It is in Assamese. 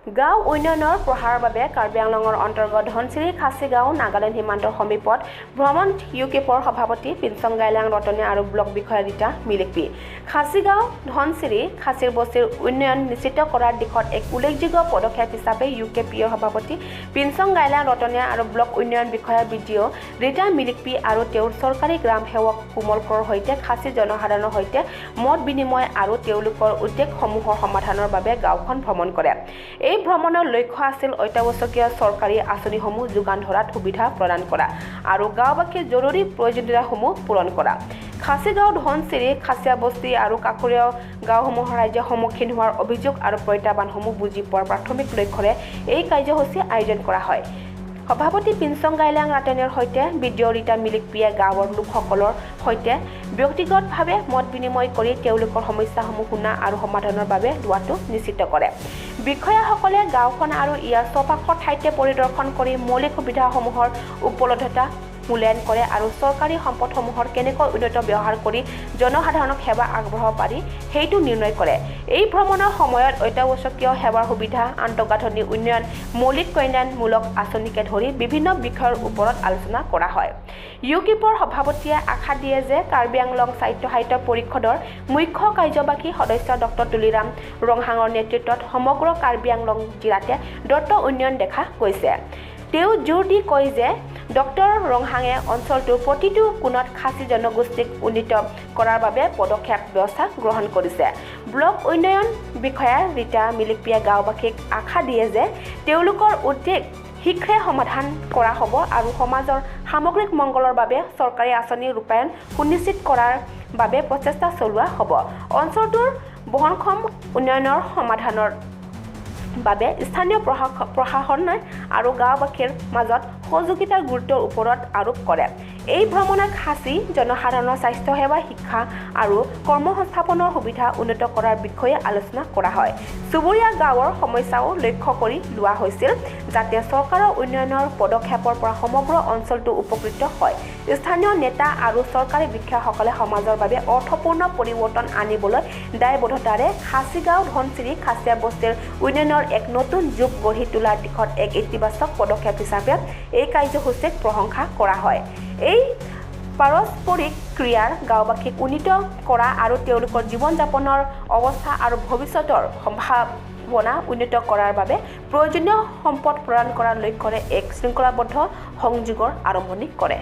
গাঁও উন্নয়নৰ প্ৰসাৰৰ বাবে কাৰ্বি আংলঙৰ অন্তৰ্গত ধনশিৰি খাচীগাঁও নাগালেণ্ড সীমান্তৰ সমীপত ভ্ৰমণ ইউকেপৰ সভাপতি পিনচং গাইলাং ৰতনীয়া আৰু ব্লক বিষয়া ৰীতা মিলিকপি। খাচীগাঁও ধনশিৰি খাচীৰ বস্তিৰ উন্নয়ন নিশ্চিত কৰাৰ দিশত এক উল্লেখযোগ্য পদক্ষেপ হিচাপে ইউ কে পিৰ সভাপতি পিনচং গাইলাং ৰতনীয়া আৰু ব্লক উন্নয়ন বিষয়া বিডিঅ' ৰীতা মিলিকপি আৰু তেওঁৰ চৰকাৰী গ্ৰাম সেৱক কোমল কৰৰ সৈতে খাচী জনসাধাৰণৰ সৈতে মত বিনিময় আৰু তেওঁলোকৰ উদ্বেগসমূহৰ সমাধানৰ বাবে গাঁওখন ভ্ৰমণ কৰে। এই ভ্ৰমণৰ লক্ষ্য আছিল অত্যাৱশ্যকীয় চৰকাৰী আঁচনিসমূহ যোগান ধৰাত সুবিধা প্ৰদান কৰা আৰু গাঁওবাসীৰ জৰুৰী প্ৰয়োজনীয়তাসমূহ পূৰণ কৰা। খাচীগাঁও ধনশিৰি খাচীয়া বস্তি আৰু কাষৰীয়া গাঁওসমূহৰ ৰাইজে সন্মুখীন হোৱাৰ অভিযোগ আৰু প্ৰত্যাহ্বানসমূহ বুজি পোৱাৰ প্ৰাথমিক লক্ষ্যৰে এই কাৰ্যসূচী আয়োজন কৰা হয়। সভাপতি পিনচং গাইলাং ৰাতনীয়াৰ সৈতে বিডিঅ' ৰীতা মিলিকপিয়ে গাঁৱৰ লোকসকলৰ সৈতে ব্যক্তিগতভাৱে মত বিনিময় কৰি তেওঁলোকৰ সমস্যাসমূহ শুনা আৰু সমাধানৰ বাবে লোৱাটো নিশ্চিত কৰে। বিষয়াসকলে গাঁওখন আৰু ইয়াৰ চৌপাশৰ ঠাইতে পৰিদৰ্শন কৰি মৌলিক সুবিধাসমূহৰ উপলব্ধতা মূল্যায়ন কৰে আৰু চৰকাৰী সম্পদসমূহৰ কেনেকৈ উন্নত ব্যৱহাৰ কৰি জনসাধাৰণক সেৱা আগবঢ়াব পাৰি সেইটো নিৰ্ণয় কৰে। এই ভ্ৰমণৰ সময়ত অত্যাৱশ্যকীয় সেৱাৰ সুবিধা, আন্তঃগাঁথনি উন্নয়ন, মৌলিক কল্যাণমূলক আঁচনিকে ধৰি বিভিন্ন বিষয়ৰ ওপৰত আলোচনা কৰা হয়। ইউকিপৰ সভাপতিয়ে আশা দিয়ে যে কাৰ্বি আংলং স্বায়ত্তশাসিত পৰিষদৰ মুখ্য কাৰ্যবাহী সদস্য ডক্টৰ তুলিৰাম ৰংহাঙৰ নেতৃত্বত সমগ্ৰ কাৰ্বি আংলং জিলাতে দ্ৰুত উন্নয়ন দেখা গৈছে। তেওঁ জোৰ দি কয় যে ডক্টৰ ৰংহাঙে অঞ্চলটোৰ প্ৰতিটো কোণত খাচী জনগোষ্ঠীক উন্নীত কৰাৰ বাবে পদক্ষেপ ব্যৱস্থা গ্ৰহণ কৰিছে। ব্লক উন্নয়ন বিষয়া ৰীতা মিলিকপিয়ে গাঁওবাসীক আশা দিয়ে যে তেওঁলোকৰ উদ্বেগ শীঘ্ৰে সমাধান কৰা হ'ব আৰু সমাজৰ সামগ্ৰিক মংগলৰ বাবে চৰকাৰী আঁচনি ৰূপায়ণ সুনিশ্চিত কৰাৰ বাবে প্ৰচেষ্টা চলোৱা হ'ব। অঞ্চলটোৰ বহনক্ষম উন্নয়নৰ সমাধানৰ বাবে স্থানীয় প্ৰশাসন আৰু গাঁওবাসীৰ মাজত সহযোগিতাৰ গুৰুত্বৰ ওপৰত আৰোপ কৰে। এই ভ্ৰমণে খাচী জনসাধাৰণৰ স্বাস্থ্যসেৱা, শিক্ষা আৰু কৰ্মসংস্থাপনৰ সুবিধা উন্নত কৰাৰ বিষয়ে আলোচনা কৰা হয়। চুবুৰীয়া গাঁৱৰ সমস্যাও লক্ষ্য কৰি লোৱা হৈছিল, যাতে চৰকাৰৰ উন্নয়নৰ পদক্ষেপৰ পৰা সমগ্ৰ অঞ্চলটো উপকৃত হয়। স্থানীয় নেতা আৰু চৰকাৰী বিষয়াসকলে সমাজৰ বাবে অৰ্থপূৰ্ণ পৰিৱৰ্তন আনিবলৈ দায়বদ্ধতাৰে খাচীগাঁও ধনশিৰি খাচীয়া বস্তিৰ উন্নয়নৰ এক নতুন যুগ গঢ়ি তোলাৰ দিশত এক ইতিবাচক পদক্ষেপ হিচাপে এই কাৰ্যসূচীক প্ৰশংসা কৰা হয়। এই পাৰস্পৰিক ক্ৰিয়াৰ গাঁওবাসীক উন্নীত কৰা আৰু তেওঁলোকৰ জীৱন যাপনৰ অৱস্থা আৰু ভৱিষ্যতৰ সম্ভাৱনা উন্নীত কৰাৰ বাবে প্ৰয়োজনীয় সম্পদ প্ৰদান কৰাৰ লক্ষ্যৰে এক শৃংখলাবদ্ধ সংযোগৰ আৰম্ভণি কৰে।